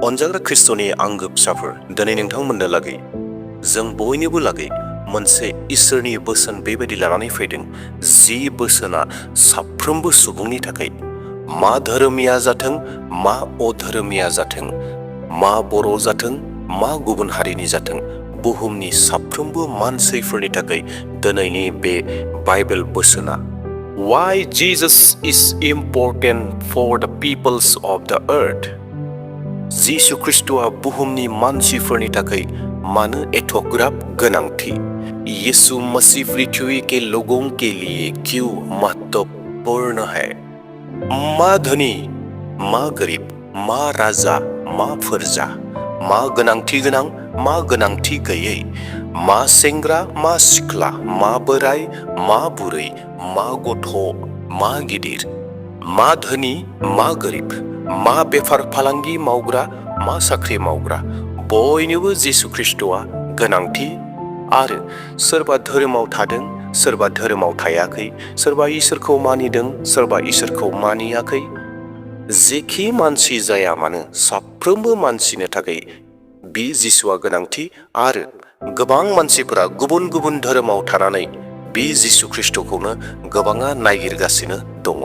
अनजाग्रा ख्रिस्ट'नि आंगो फिसाफोर, दिनै नोंथांमोननो लागै जों बयनिबो लागै मोनसे इसोरनि बोसोन बेबायदि लानानै फैदों, जि बोसोना साफ्रोमबो सुबुंनि थाखाय, मा धोरोमिया जाथों, मा अधोरोमिया जाथों, मा बर' जाथों, मा गुबुन हारिनि जाथों, बुहुमनि साफ्रोमबो मानसिफोरनि थाखाय दिनैनि बे Bible बोसोना। Why Jesus is important for the peoples of the earth? जिसु ख्रिस्ट'आ बुहुमनि मानसिफोरनि थाखाय मानो एथ'ग्राब गोनांथि? यीशु मसीह पृथ्वी के लोगों के लिए क्यों महत्वपूर्ण है? मा धनी, मा गरीब, मा राजा, मा फोरजा, मा गोनांथि गोनां, मा गोनांथि गैयै, मा सेंग्रा, मा सिख्ला, मा बोराय, मा बुरै, मा गथ', मा गिदिर, मा धनी, मा गोरिब, मा बेफार फालांगि मावग्रा, मा साख्रि मावग्रा, बयनोबो जिसु ख्रिस्ट'आ गोनांथि। आरो सोरबा धोरोमाव थादों, सोरबा धोरोमाव थायाखै, सोरबा इसोरखौ मानिदों, सोरबा इसोरखौ मानियाखै, जेखि मानसि जाया मानो साफ्रोमबो मानसिनो थाखाय बे जिसुआ गोनांथि। आरो गोबां मानसिफोरा गुबुन गुबुन धोरोमाव थानानै बे जिसु ख्रिस्ट'खौनो गोबाङा नागिरगासिनो दङ।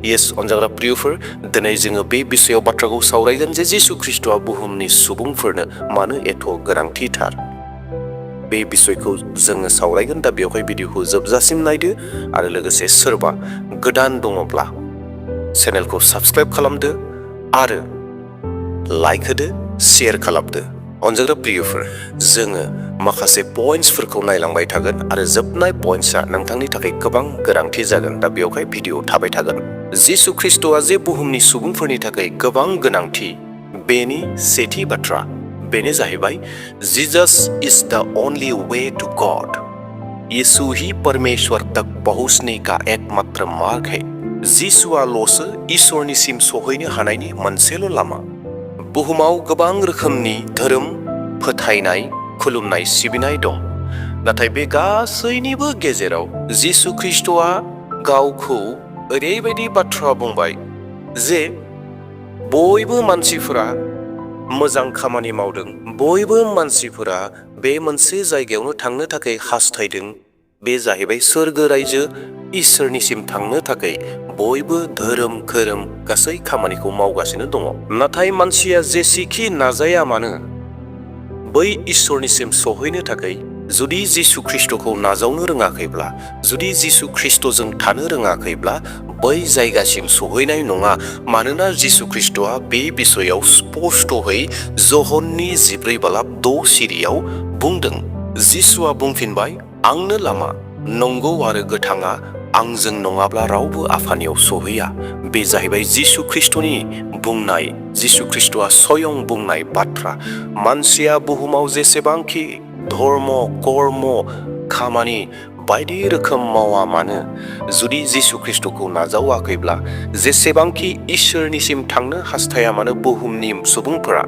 येस अनजाग्रा प्रियफोर, दिनै जोङो बे बिषयाव बाथ्राखौ सावरायगोन जे जिसु ख्रिस्ट'आ बुहुमनि सुबुंफोरनो मानो एथ' गोनांथिथार। बे बिषयखौ जोङो सावरायगोन। दा बेवहाय भिडिअखौ जोबजासिम नायदो आरो लोगोसे सोरबा गोदान दङब्ला चेनेलखौ साबस्क्राइब खालामदो आरो लाइक होदो, शेयार खालामदो। अनजाग्रा प्रियफोर, जोङो माखासे पइन्ट्सफोरखौ नायलांबाय थागोन आरो जोबनाय पइन्ट्सआ नोंथांनि थाखाय गोबां गोनांथि जागोन। दा बेवहाय भिडिअ थाबाय थागोन। जिसु ख्रिस्ट'आ जे बुहुमनि सुबुंफोरनि थाखाय गोबां गोनांथि, बेनि सेथि बाथ्रा बेनो जाहैबाय जीसस इज द ओनली वे टू गॉड। यीशु ही परमेश्वर तक पहुंचने का एकमात्र मार्ग है। जिसुआल'सो इसोरनिसिम सहैनो हानायनि मोनसेल' लामा। बुहुमाव गोबां रोखोमनि धोरोम, फोथायनाय, खुलुमनाय, सिबिनाय दं, नाथाय बे गासैनिबो गेजेराव जिसु ख्रिस्ट'आ गावखौ ओरैबायदि बाथ्रा बुंबाय जे बयबो मानसिफोरा मोजां खामानि मावदों, बयबो मानसिफोरा बे मोनसे जायगायावनो थांनो थाखाय हास्थायदों, बे जाहैबाय सोरगो रायजो, इसोरनिसिम थांनो थाखाय बयबो धोरोम खोरोम गासै खामानिखौ मावगासिनो दङ। नाथाय मानसिया जेसेखि नाजाया मानो बै इसोरनिसिम सहैनो थाखाय जुदि जिसु ख्रिस्ट'खौ नाजावनो रोङाखैब्ला, जुदि जिसु ख्रिस्ट'जों थानो रोङाखैब्ला बै जायगासिम सहैनाय नङा। मानोना जिसु ख्रिस्ट'आ बे बिषयाव स्पष्टयै जहननि 14:6 सिरियाव बुंदों। जिसुआ बुंफिनबाय, आंनो लामा, नंगौ आरो गोथाङा, आंजों नङाब्ला रावबो आफानियाव सहैया। बे जाहैबाय जिसु ख्रिस्ट'नि बुंनाय, जिसु ख्रिस्ट'आ स्वयं बुंनाय बाथ्रा। मानसिया बुहुमाव जेसेबांखि धर्म, कर्म, खामानि बायदि रोखोम मावा मानो, जुदि जिसु ख्रिस्ट'खौ नाजावाखैब्ला, जेसेबांखि इसोरनिसिम थांनो हास्थाया मानो बुहुमनि सुबुंफोरा,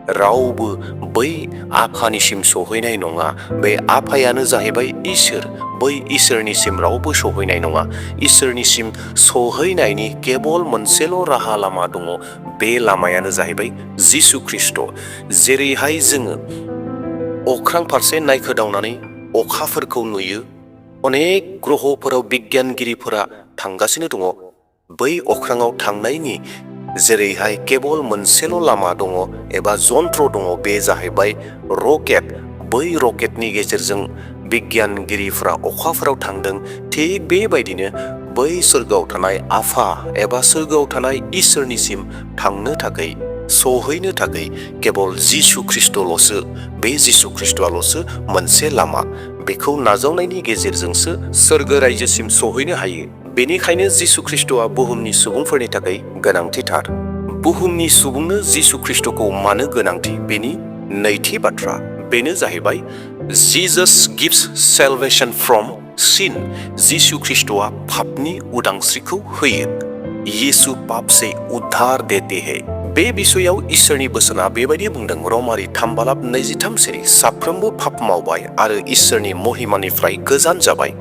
रावबो बै आफानिसिम सहैनाय नङा। बे आफायानो जाहैबाय इसोर। बै इसोरनिसिम रावबो सहैनाय नङा। इसोरनिसिम सहैनायनि केबल मोनसेल' राहा लामा दङ। बे लामायानो जाहैबाय जिसु ख्रिस्ट'। जेरैहाय जोङो अख्रां फारसे नायखोदावनानै अखाफोरखौ नुयो, अनेक ग्रहफोराव बिगियानगिरिफोरा थांगासिनो दङ। बै अख्राङाव थांनायनि जेरैहाय केबल मोनसेल' लामा दङ एबा जन्त्र दङ, बे जाहैबाय रकेट। बै रकेटनि गेजेरजों बिगियानगिरिफोरा अखाफोराव थांदों। थिग बेबायदिनो बै सोरगोआव थानाय आफा एबा सोरगोआव थानाय इसोरनिसिम थांनो थाखाय, सहैनो थाखाय केबल जिसु ख्रिस्ट'ल'सो, बे जिसु ख्रिस्ट'आल'सो मोनसे लामा। बेखौ नाजावनायनि गेजेरजोंसो सोरगो रायजोसिम सहैनो हायो। बेनिखायनो जिसु ख्रिस्ट'आ बुहुमनि सुबुंफोरनि थाखाय गोनांथिथार। बुहुमनि सुबुंनो जिसु ख्रिस्ट'खौ मानो गोनांथि? बेनि नैथि बाथ्रा बेनो जाहैबाय जीसस गिव्स सेल्वेशन फ्रम सिन। जिसु ख्रिस्ट'आ पापनि उदांस्रिखौ होयो। यीशु पाप से उद्धार देते हैं। बे बिषयाव इसोरनि बोसोना बेबायदि बुंदों, रमारि 3:23 साफ्रोमबो पाप मावबाय आरो इसोरनि महिमानिफ्राय गोजान जाबाय।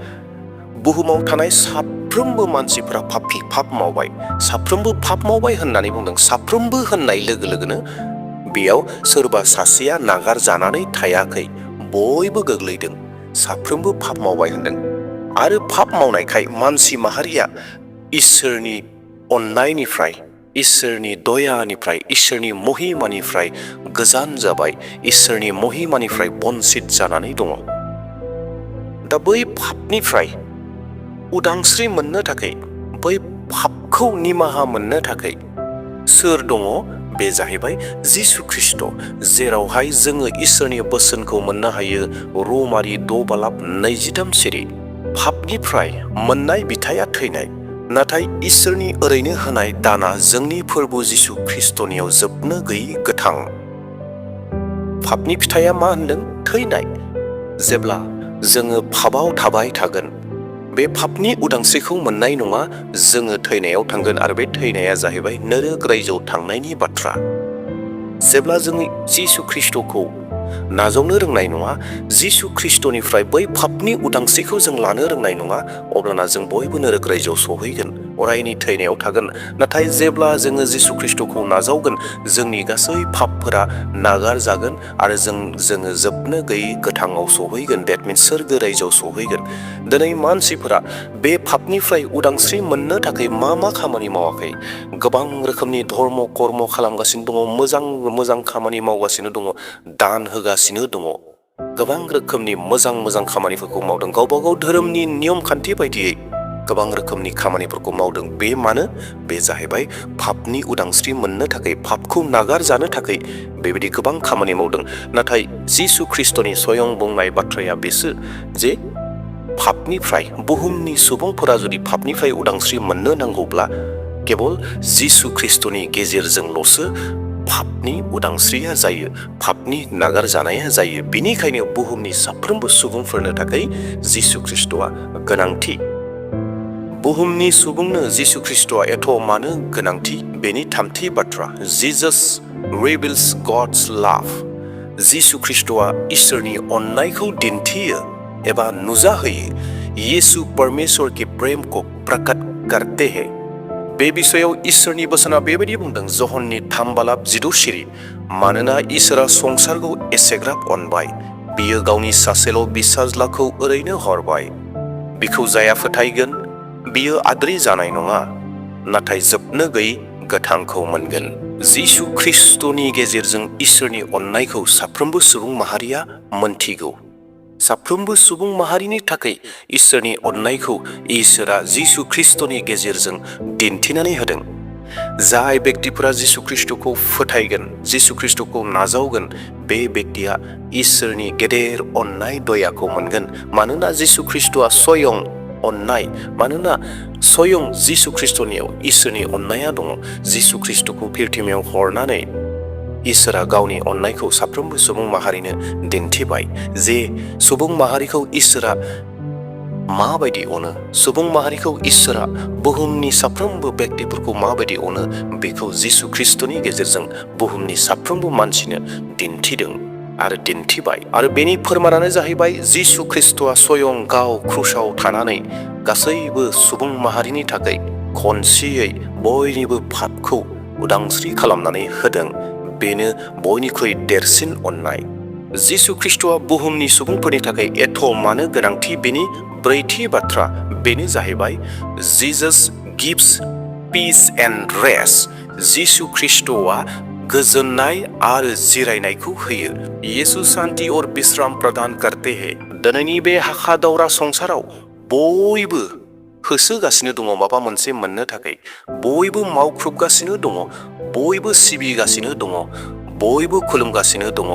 बुहुमाव थानाय साफ्रोमबो मानसिफोरा पाप मावबाय। साफ्रोमबो पाप मावबाय होननानै बुंदों। साफ्रोमबो होननाय लोगो लोगोनो बेयाव सोरबा सासेया नागारजानानै थायाखै, बयबो गोग्लैदों, साफ्रोमबो पाप मावबाय होनदों। आरो पाप मावनायखाय मानसि माहारिया इसोरनि अननायनिफ्राय, इसोरनि दयानिफ्राय, इसोरनि महिमानिफ्राय गोजान जाबाय, इसोरनि महिमानिफ्राय बन्सित जानानै दङ। दा बै पापनिफ्राय उदांस्रि मोननो थाखाय, बै पापखौ निमाहा मोननो थाखाय सोर दङ? बे जाहैबाय जिसु ख्रिस्ट, जेरावहाय जोङो इसोरनि बोसोनखौ मोननो हायो। रमारि 6:23 पापनिफ्राय मोननाय बिथाया थैनाय, नाथाय इसोरनि ओरैनो होनाय दाना जोंनि फोरबो जिसु ख्रिस्टनियाव जोबनो गैयै गोथां। पापनि फिथाइया मा होनदों? थैनाय। जेब्ला जोङो पापाव थाबाय थागोन, बे पापनि उदांस्रिखौ मोननाय नङा, जोङो थैनायाव थांगोन। आरो बे थैनाया जाहैबाय नोरक रायजोआव थांनायनि बाथ्रा। जेब्ला जोङो जिसु ख्रिस्टखौ नाजावनो रोंनाय नङा, जिसु ख्रिस्टनिफ्राय बै पापनि उदांस्रिखौ जों लानो रोंनाय नङा, अब्लाना जों बयबो नोरक रायजोआव सहैगोन, अरायनि थैनायाव थागोन। नाथाय जेब्ला जोङो जिसु ख्रिस्टखौ नाजावगोन, जोंनि गासै पापफोरा नागारजागोन आरो जोङो जोबनो गैयै गोथाङाव सहैगोन। देट मिन्स सोरगो रायजोआव सहैगोन। दिनै मानसिफोरा बे पापनिफ्राय उदांस्रि मोननो थाखाय मा मा खामानि मावाखै? गोबां रोखोमनि धर्म कर्म खालामगासिनो दङ, मोजां खामानि मावगासिनो दङ, दान होगासिनो दङ, गोबां रोखोमनि मोजां खामानिफोरखौ मावदों, गावबा गाव धोरोमनि नियम खान्थि बायदियै गोबां रोखोमनि खामानिफोरखौ मावदों। बे मानो? बे जाहैबाय पापनि उदांस्रि मोननो थाखाय, पापखौ नागारजानो थाखाय बेबायदि गोबां खामानि मावदों। नाथाय जिसु ख्रिस्टनि स्वयं बुंनाय बाथ्राया बेसो जे पापनिफ्राय, बुहुमनि सुबुंफोरा जुदि पापनिफ्राय उदांस्रि मोननो नांगौब्ला केवल जिसु ख्रिस्टनि गेजेरजोंल'सो पापनि उदांस्रिया जायो, पापनि नागारजानाया जायो। बेनिखायनो बुहुमनि साफ्रोमबो सुबुंफोरनो थाखाय जिसु ख्रिस्टआ गोनांथि। बुहुमनि सुबुंनो जिसु ख्रिस्टआ एथ' मानो गोनांथि? बेनि थामथि बाथ्रा, जिजास रिभिल्स गड्स लाभ। जिसु ख्रिस्टआ इसोरनि अननायखौ दिन्थियो एबा नुजाहोयो। यीशु परमेश्वर के प्रेम को प्रकट करते हैं। बे बिषयाव इसोरनि बोसोना बेबायदि बुंदों, जहननि 3:14, मानोना इसोरा संसारखौ एसेग्राब अनबाय, बियो गावनि सासेल' बिसाज्लाखौ ओरैनो हरबाय। बिखौ जाया फोथायगोन, बियो आद्रि जानाय नङा, नाथाय जोबनो गैयै गोथांखौ मोनगोन। जिसु ख्रिस्टनि गेजेरजों इसोरनि अननायखौ साफ्रोमबो सुबुं माहारिया मोनथिगौ। साफ्रोमबो सुबुं माहारिनि थाखाय इसोरनि अननायखौ इसोरा जिसु ख्रिस्टनि गेजेरजों दिन्थिनानै होदों। जाय बेक्तिफोरा जिसु ख्रिस्टखौ फोथायगोन, जिसु ख्रिस्टखौ नाजावगोन, बे बेक्तिया इसोरनि गेदेर अननाय दयाखौ मोनगोन। मानोना जिसु ख्रिस्टआ स्वयं अननाय, मानोना स्वयं जिसु ख्रिस्टनियाव इसोरनि अननाया दङ। जिसु ख्रिस्टखौ पृथ्वीयाव हरनानै इसोरा गावनि अननायखौ साफ्रोमबो सुबुं माहारिनो दिन्थिबाय, जे सुबुं माहारिखौ इसोरा माबायदि अनो, सुबुं माहारिखौ इसोरा बुहुमनि साफ्रोमबो बेक्तिफोरखौ माबायदि अनो, बेखौ जिसु ख्रिस्टनि गेजेरजों बुहुमनि साफ्रोमबो मानसिनो दिन्थिदों आरो दिन्थिबाय। आरो बेनि फोरमानानो जाहैबाय जिसु ख्रिस्टआ स्वयं गाव क्रुसाव थानानै गासैबो सुबुं माहारिनि थाखाय खनसेयै बयनिबो पापखौ उदांस्रि खालामनानै होदों। बेनो बयनिख्रुइ देरसिन अननाय। जिसु ख्रिस्टआ बुहुमनि सुबुंफोरनि थाखाय एथ' मानो गोनांथि? बेनि ब्रैथि बाथ्रा, बेनो जाहैबाय जिजास गिव्स पिस एन्ड रेस्ट। जिसु ख्रिस्टआ गोजोननाय आरो जिरायनायखौ होयो। यीशु शान्ति और विश्राम प्रदान करते हैं। दिनैनि बे हाखा दावरा संसाराव बयबो होसोगासिनो दङ माबा मोनसे मोननो थाखाय, बयबो मावख्रुबगासिनो दङ, बयबो सिबिगासिनो दङ, बयबो खुलुमगासिनो दङ,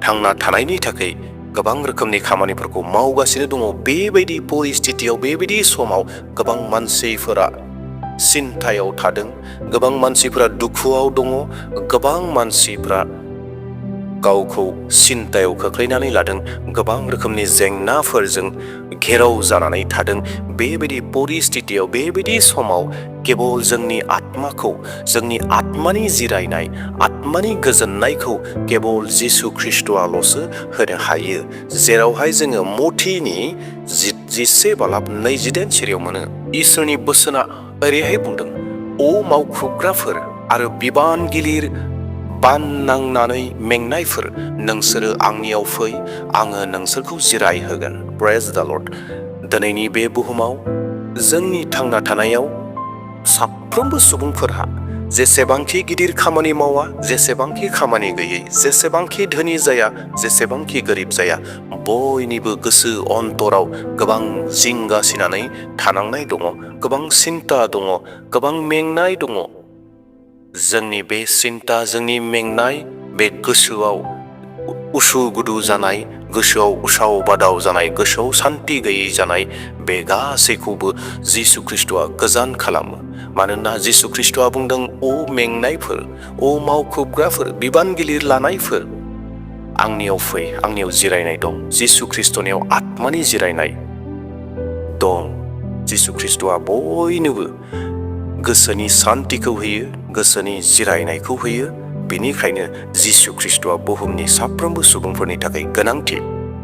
थांना थानायनि थाखाय गोबां रोखोमनि खामानिफोरखौ मावगासिनो दङ। बेबायदि परिस्थितियाव, बेबायदि समाव गोबां मानसिफोरा सिन्थायाव थादों, गोबां मानसिफोरा दुखुआव दङ, गोबां मानसिफोरा गावखौ सिन्थायाव खोख्लैनानै लादों, गोबां रोखोमनि जेंनाफोरजों घेराव जानानै थादों। बेबायदि परिस्थितियाव, बेबायदि समाव केवल जोंनि आत्माखौ, जोंनि आत्मानि जिरायनाय, आत्मानि गोजोननायखौ केवल जिसु ख्रिस्टआल'सो होनो हायो। जेरावहाय जोङो मथिनि 10:22 मोनो। इसोरनि बोसोना ओरैहाय बुंदों, ओ मावख्रुबग्राफोर आरो बिबान गिलिर बान नांनानै मेंनायफोर नोंसोरो आंनियाव फै आङो नोंसोरखौ जिराय होगोन। प्रेज द लर्ड। दिनैनि बे बुहुमाव जोंनि थांना थानायाव साफ्रोमबो सुबुंफोरहा जेसेबांखि गिदिर खामानि मावा, जेसेबांखि खामानि गैयै, जेसेबांखि धोनि जाया, जेसेबांखि गोरिब जाया, बयनिबो गोसो अन्तराव गोबां जिंगासिनानै थानांनाय दङ, गोबां सिन्ता दङ, गोबां मेंनाय दङ। जोंनि बे सिन्ता, जोंनि मेंनाय, बे गोसोआव उसु गुदु जानाय, गोसोआव उसाव बादाव जानाय, गोसोआव सान्ति गैयै जानाय, बे गासैखौबो जिसु ख्रिस्ट'आ गोजान खालामो। मानोना जिसु ख्रिस्ट'आ बुंदों, ओ मेंनायफोर, ओ मावखुबग्राफोर, बिबान गिलिर लानायफोर, आंनियाव फै, आंनियाव जिरायनाय दं। जिसु ख्रिस्ट'नियाव आत्मानि जिरायनाय दं। जिसु ख्रिस्ट'आ बयनोबो गोसोनि सान्तिखौ होयो, गोसोनि जिरायनायखौ होयो। बेनिखायनो जिसु ख्रिस्ट'आ बुहुमनि साफ्रोमबो सुबुंफोरनि थाखाय गोनांथि।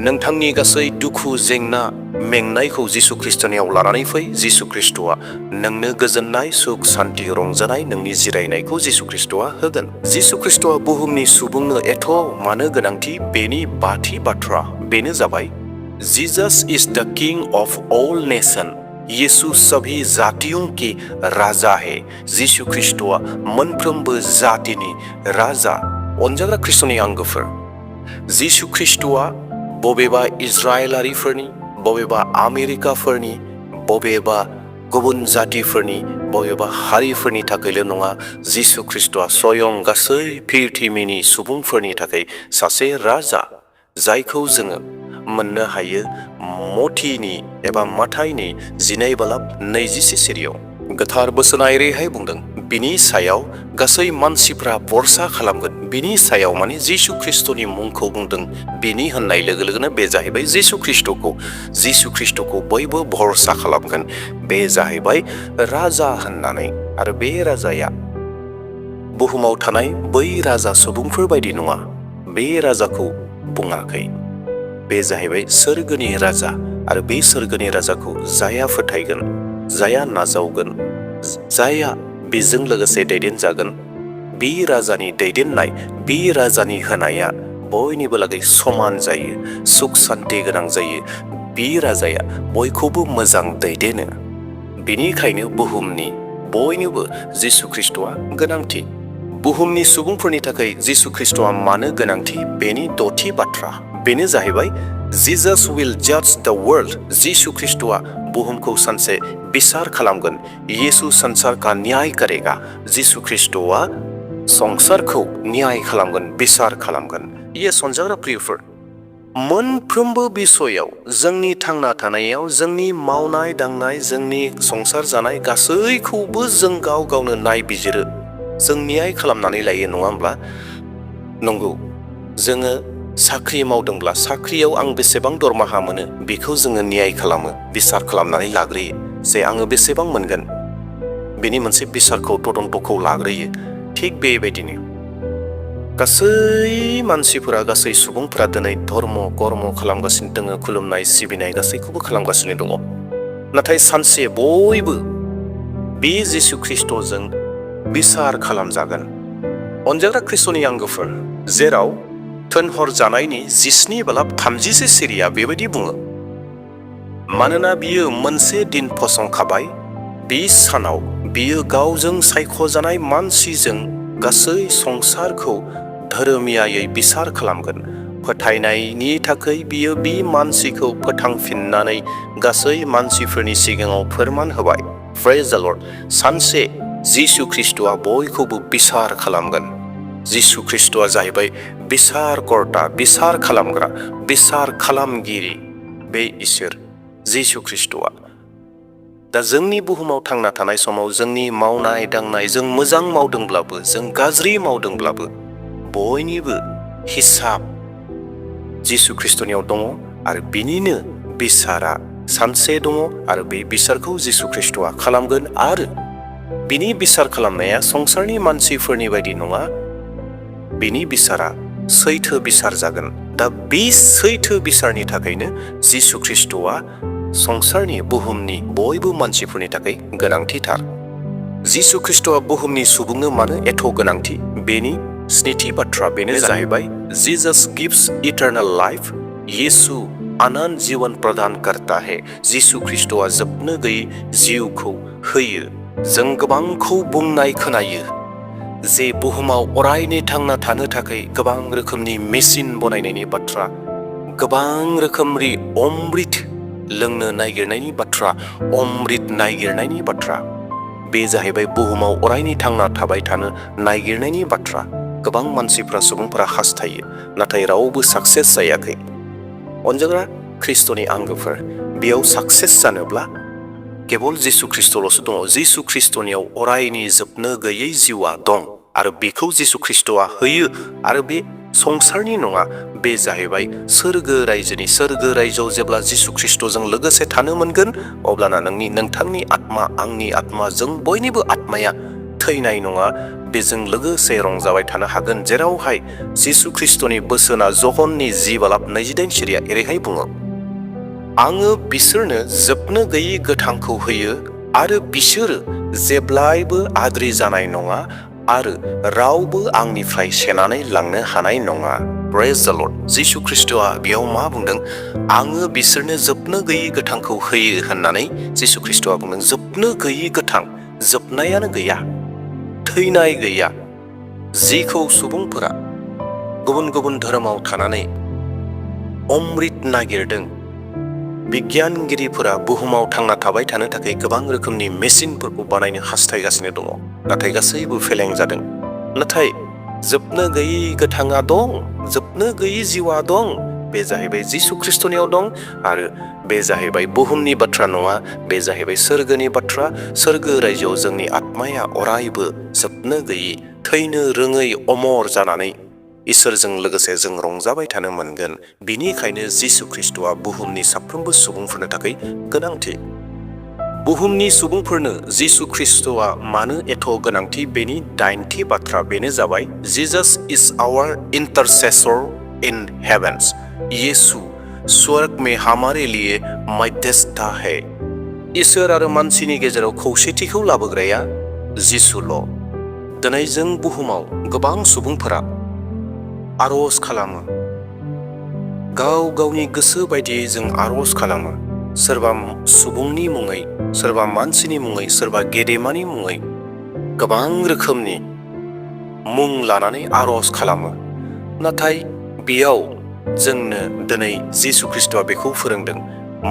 नोंथांनि गासै दुखु, जेंना, मेंनायखौ जिसु ख्रिस्ट'नियाव लानानै फै। जिसु ख्रिस्ट'आ नोंनो गोजोननाय, सुख, सान्ति, रंजानाय, नोंनि जिरायनायखौ जिसु ख्रिस्ट'आ होगोन। जिसु ख्रिस्ट'आ बुहुमनि सुबुंनो एथ' मानो गोनांथि, बेनि बाथि बाथ्रा बेनो जाबाय, जीसस इज द किंग ऑफ ऑल नेशन। यीशु सभी जातियों के राजा है। जिसु ख्रिस्ट'आ मोनफ्रोमबो जातिनि राजा। अनजाग्रा ख्रिस्ट'नि आंगोफोर, जिसु ख्रिस्ट'आ बबेबा इजराइलारिफोरनि, बबेबा आमेरिकाफोरनि, बबेबा गुबुन जातिफोरनि, बबेबा हारिफोरनि थाखायल' नङा। जिसु ख्रिस्ट'आ स्वयं गासै पृथिबिनि सुबुंफोरनि थाखाय सासे राजा, जायखौ जोङो मोननो हायो मथिनि एबा माथाइनि 12:20 सिरियाव। गोथार बोसोनारिहाय बुंदों, बिनि सायाव गासै मानसिफ्रा भरसा खालामगोन। बिनि सायाव माने जिसु ख्रिस्ट'नि मुंखौ बुंदों। बिनि होननाय लोगो लोगोनो बे जाहैबाय जिसु ख्रिस्ट'खौ बयबो भरसा खालामगोन। बे जाहैबाय राजा होननानै। आरो बे राजाया बुहुमाव थानाय बै राजा सुबुंफोर बायदि नङा। बे राजाखौ बुङाखै। बे जाहैबाय सोरगोनि राजा। आरो बे सोरगोनि राजाखौ जाया फोथायगोन, जाया नाजावगोन, जाया बेजों लोगोसे दैदेनजागोन, बे राजानि दैदेननाय, बे राजानि होनाया बयनिबो लागै समान जायो, सुख सान्ति गोनां जायो। बे राजाया बयखौबो मोजां दैदेनो। बेनिखायनो बुहुमनि बयनोबो जिसु ख्रिस्ट'आ गोनांथि। बुहुमनि सुबुंफोरनि थाखाय जिसु ख्रिस्ट'आ मानो गोनांथि, बेनि द'थि बाथ्रा बेनो जाहैबाय, जीसस विल जाज द वर्ल्ड। जिसु ख्रिस्ट'आ बुहुमखौ सानसे बिसार खालामगोन। यीशु संसार का न्याय करेगा। जिसु ख्रिस्ट'आ संसारखौ न्याय खालामगोन, बिसार खालामगोन। ये अनजाग्रा प्रियफोर, मोनफ्रोमबो बिसयाव, जोंनि थांना थानायाव, जोंनि मावनाय दांनाय, जोंनि संसार जानाय गासैखौबो जों गाव गावनो नायबिजिरो, जों न्याय खालामनानै लायो, नङा होमब्ला? नंगौ, जोङो साख्रि मावदोंब्ला साख्रियाव आं बेसेबां दरमाहा मोनो बेखौ जोङो न्याय खालामो, बिसार खालामनानै लाग्रोयो जे आङो बेसेबां मोनगोन। बेनि मोनसे बिसारखौ, तदन्तखौ लाग्रोयो। थिग बेबायदिनो गासै मानसिफोरा, गासै सुबुंफोरा दिनै धर्म कर्म खालामगासिनो दङ, खुलुमनाय सिबिनाय गासैखौबो खालामगासिनो दङ। नाथाय सानसे बयबो बे जिसु ख्रिस्ट'जों बिसार खालामजागोन। अनजाग्रा ख्रिस्ट'नि आंगोफोर, जेराव थोनहर जानायनि 17:30 सिरिया बेबायदि बुङो, मानोना बियो मोनसे दिन फसंखाबाय, बे सानाव बियो गावजों सायख'जानाय मानसिजों गासै संसारखौ धोरोमियायै बिसार खालामगोन। फोथायनायनि थाखाय बियो बे मानसिखौ फोथांफिननानै गासै मानसिफोरनि सिगाङाव फोरमान होबाय। प्रेज द लर्ड। सानसे जिसु ख्रिस्ट'आ बयखौबो बिसार खालामगोन। जिसु ख्रिस्ट'आ जाहैबाय बिसारकर्ता, बिसार खालामग्रा, बिसार खालामगिरि, बे इसोर जिसु ख्रिस्ट'आ। दा जोंनि बुहुमाव थांना थानाय समाव जोंनि मावनाय दांनाय, जों मोजां मावदोंब्लाबो, जों गाज्रि मावदोंब्लाबो, बयनिबो हिसाब जिसु ख्रिस्ट'नियाव दङ। आरो बिनिनो बिसारा सानसे दङ। आरो बे बिसारखौ जिसु ख्रिस्ट'आ खालामगोन। आरो बिनि बिसार खालामनाया संसारनि मानसिफोरनि बायदि नङा। बिनि बिसारा सैथो बिसार जागोन। दा बे सैथो बिसारनि थाखायनो जिसु ख्रिस्ट'आ संसारनि, बुहुमनि बयबो मानसिफोरनि थाखाय गोनांथिथार। जिसु ख्रिस्ट'आ बुहुमनि सुबुंनो मानो एथ' गोनांथि, बेनि स्निथि बाथ्रा बेनो जाहैबाय जीसस गिव्स इटारनल लाइफ। येसु अनंत जीवन प्रदान करता है। जिसु ख्रिस्टआ जोबनो गैयै जिउखौ होयो। जों गोबांखौ बुंनाय खोनायो जे बुहुमाव अरायनि थांना थानो थाखाय गोबां रोखोमनि मेसिन बनायनायनि बाथ्रा, गोबां रोखोमनि अमृत लोंनो नागिरनायनि बाथ्रा, अमृत नागिरनायनि बाथ्रा। बे जाहैबाय बुहुमाव अरायनि थांना थाबाय थानो नागिरनायनि बाथ्रा। गोबां मानसिफ्रा सुबुंफोरा हास्थायो, नाथाय रावबो साक्सेस जायाखै। अनजाग्रा ख्रिस्ट'नि आंगोफोर, बेयाव साक्सेस जानोब्ला केवल जिसु ख्रिस्ट'ल'सो दङ। जिसु ख्रिस्ट'नियाव अरायनि जोबनो गैयै जिउआ दं आरो बेखौ जिसु ख्रिस्ट'आ होयो आरो बे संसारनि नङा, बे जाहैबाय सोरगो रायजोनि। सोरगो रायजोआव जेब्ला जिसु ख्रिस्ट'जों लोगोसे थानो मोनगोन, अब्लाना नोंथांनि आत्मा, आंनि आत्मा, जों बयनिबो आत्माया थैनाय नङा, बेजों लोगोसे रंजाबाय थानो हागोन। जेरावहाय जिसु ख्रिस्ट'नि बोसोना जहननि 10:28 सिरिया एरैहाय बुङो, आङो बिसोरनो जोबनो गैयै गोथांखौ होयो आरो बिसोरो जेब्लायबो आद्रि जानाय नङा आरो रावबो आंनिफ्राय सेनानै लांनो हानाय नङा। प्रेज द लर्ड। जिसु ख्रिस्ट'आ बेयाव मा बुंदों? आङो बिसोरनो जोबनो गैयै गोथांखौ होयो होननानै जिसु ख्रिस्ट'आ बुंदों। जोबनो गैयै गोथां, जोबनायानो गैया, थैनाय गैया। जिखौ सुबुंफोरा गुबुन गुबुन धोरोमाव थानानै अमृत नागिरदों, बिगियानगिरिफोरा बुहुमाव थांना थाबाय थानो थाखाय गोबां रोखोमनि मेसिनफोरखौ बानायनो हास्थायगासिनो दङ, नाथाय गासैबो फेलें जादों। नाथाय जोबनो गैयै गोथाङा दं, जोबनो गैयै जिउआ दं। बे जाहैबाय जिसु ख्रिस्ट'नियाव दं आरो बे जाहैबाय बुहुमनि बाथ्रा नङा, बे जाहैबाय सोरगोनि बाथ्रा। सोरगो रायजोआव जोंनि आत्माया अरायबो जोबनो गैयै, थैनो रोङै अमर जानानै इसोरजों लोगोसे जों रंजाबाय थानो मोनगोन। बिनिखायनो जिसु ख्रिस्ट'आ बुहुमनि साफ्रोमबो सुबुंफोरनो थाखाय गोनांथि। बुहुमनि सुबुंफोरनो जिसु ख्रिस्ट'आ मानो एथ' गोनांथि? बेनि 9थि बाथ्रा बेनो जाबाय, Jesus is our intercessor in heavens. येसु स्वर्ग में हमारे लिए मध्यस्थ है। इसोर आरो मानसिनि गेजेराव खौसेथिखौ लाबोग्राया जिसुल'। दिनै जों बुहुमाव गोबां सुबुंफोरा आर'ज खालामो, गाव गावनि गोसो बायदियै जों आर'ज खालामो। सोरबा सुबुंनि मुङै, सोरबा मानसिनि मुङै, सोरबा गेदेमानि मुङै गोबां रोखोमनि मुं लानानै आर'ज खालामो। नाथाय बेयाव जोंनो दिनै जिसु ख्रिस्ट'आ बेखौ फोरोंदों,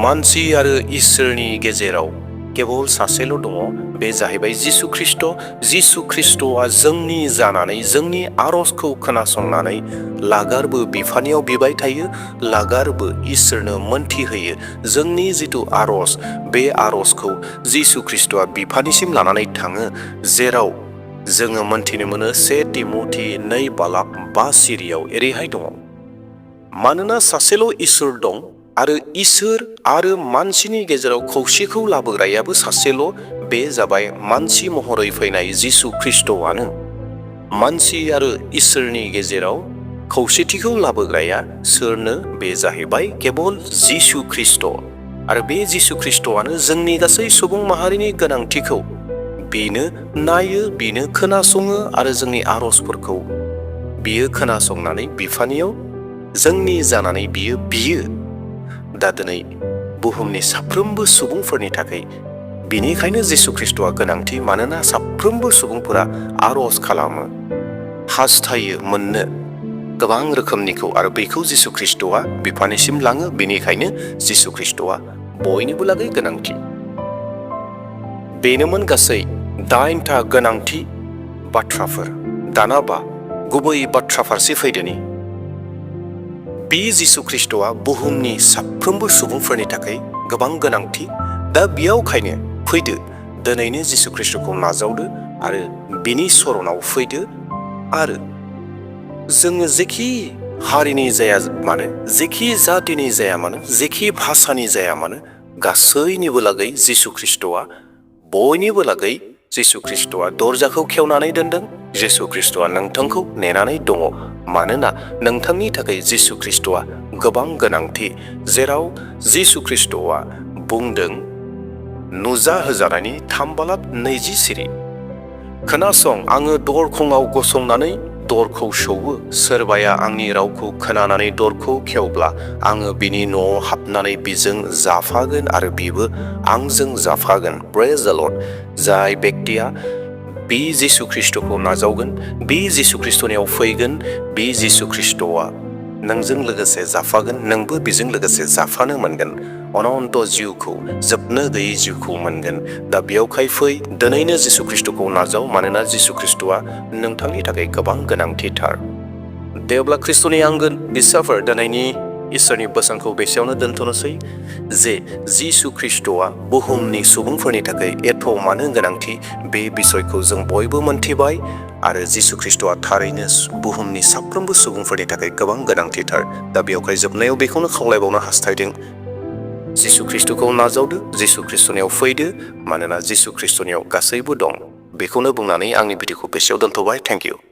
मानसि आरो इसोरनि गेजेराव केवल सासेल' दङ, बे जाहैबाय जिसु ख्रिस्ट'। जिसु ख्रिस्ट'आ जोंनि जानानै जोंनि आर'जखौ खोनासंनानै लागारबो बिफानियाव बिबाय थायो, लागारबो इसोरनो मोनथिहोयो। जोंनि जिथु आर'ज, बे आर'जखौ जिसु ख्रिस्ट'आ बिफानिसिम लानानै थाङो, जेराव जोङो मोनथिनो मोनो 1 तिमथि 2:5 सिरियाव एरैहाय दङ, मानोना सासेल' इसोर दं आरो इसोर आरो मानसिनि गेजेराव खौसेखौ लाबोग्रायाबो सासेल', बे जाबाय मानसि महरै फैनाय जिसु ख्रिस्ट'आनो। मानसि आरो इसोरनि गेजेराव खौसेथिखौ लाबोग्राया सोरनो? बे जाहैबाय केवल जिसु ख्रिस्ट'। आरो बे जिसु ख्रिस्ट'आनो जोंनि गासै सुबुं माहारिनि गोनांथिखौ बेनो नायो, बेनो खोनासङो आरो जोंनि आर'जफोरखौ बियो खोनासंनानै बिफानियाव जोंनि जानानै बियो। दा दिनै बुहुमनि साफ्रोमबो सुबुंफोरनि थाखाय बिनिखायनो जिसु ख्रिस्ट'आ गोनांथि। मानोना साफ्रोमबो सुबुंफोरा आर'ज खालामो, हास्थायो मोननो गोबां रोखोमनिखौ, आरो बेखौ जिसु ख्रिस्ट'आ बिफानिसिम लाङो। बेनिखायनो जिसु ख्रिस्ट'आ बयनिबो लागै गोनांथि। बेनोमोन गासै 9था गोनांथि बाथ्राफोर। दानाबा गुबै बाथ्रा फारसे फैदोनि। बे जिसु ख्रिस्ट'आ बुहुमनि साफ्रोमबो सुबुंफोरनि थाखाय गोबां गोनांथि। दा बेयावखायनो फैदो दिनैनो जिसु ख्रिस्ट'खौ नाजावदो आरो बिनि सरनाव फैदो। आरो जोङो जेखि हारिनि जाया मानो, जेखि जातिनि जाया मानो, जेखि भाषानि जाया मानो, गासैनिबो लागै जिसु ख्रिस्ट'आ, बयनिबो लागै जिसु ख्रिस्ट'आ दरजाखौ खेवनानै दोनदों। जिसु ख्रिस्ट'आ नोंथांखौ नेनानै दङ, मानोना नोंथांनि थाखाय जिसु ख्रिस्ट'आ गोबां गोनांथि। जेराव जिसु ख्रिस्ट'आ बुंदों, नुजा होजानायनि 3:20 सिरि, खोनासं, आङो दरखंआव गसंनानै दरखौ सौवो, सोरबाया आंनि रावखौ खोनानानै दरखौ खेवब्ला आङो बिनि न'आव हाबनानै बिजों जाफागोन आरो बिबो आंजों जाफागोन। प्रेज द लर्ड। जाय बेक्तिया बे जिसु ख्रिस्टखौ नाजावगोन, बे जिसु ख्रिस्टनियाव फैगोन, बे जिसु ख्रिस्टआ नोंजों लोगोसे जाफागोन, नोंबो बेजों लोगोसे जाफानो मोनगोन। अनन्त जिउखौ, जोबनो गैयै जिउखौ मोनगोन। दा बेयावखाय फै, दिनैनो जिसु ख्रिस्टखौ नाजाव, मानोना जिसु ख्रिस्टआ नोंथांनि थाखाय गोबां गोनांथिथार। दे अब्ला ख्रिस्टनि आंगो बिसाफोर, दिनैनि इसोरनि बोसोनखौ बेसेयावनो दोनथ'नोसै जे जिसु ख्रिस्टआ बुहुमनि सुबुंफोरनि थाखाय एथ' मानो गोनांथि, बे बिसयखौ जों बयबो मोनथिबाय आरो जिसु ख्रिस्टआ थारैनो बुहुमनि साफ्रोमबो सुबुंफोरनि थाखाय गोबां गोनांथिथार। दा बेयावखाय जोबनायाव बेखौनो खावलायबावनो हास्थायदों, जिसु ख्रिस्टखौ नाजावदो, जिसु ख्रिस्टनियाव फैदो, मानोना जिसु ख्रिस्टनियाव गासैबो दं। बेखौनो बुंनानै आंनि भिडिअखौ बेसेयाव दोनथ'बाय। Thank you.